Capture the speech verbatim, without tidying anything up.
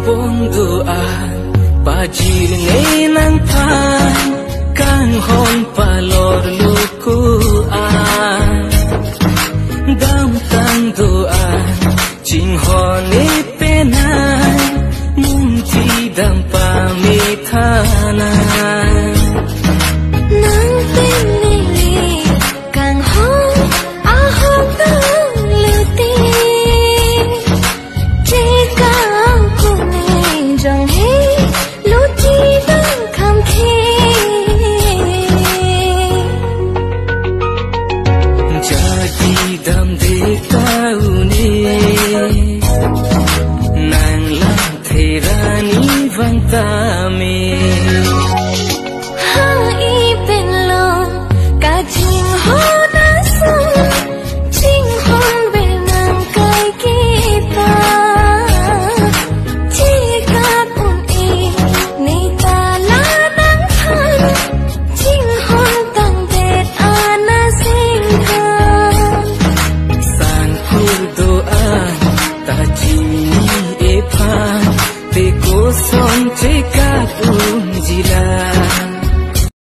Pon do-an pajirne nangphan, kanghon palor luku-an. Damtang do-an chinghon-e penai, mumti dam pamethanai. Nang pen neli kanghon ahok dam lote, chekam kune jong he luti dam kham khe. Jadi damde ta une, nang lang therani vang tame. Ha i pen lo kachinghon ason, chinghon benang kai kepa. Chekap un-e ne ta la nangphan, chinghon tangdet ana singha. Sangkur do-an ta chini ephan, te koso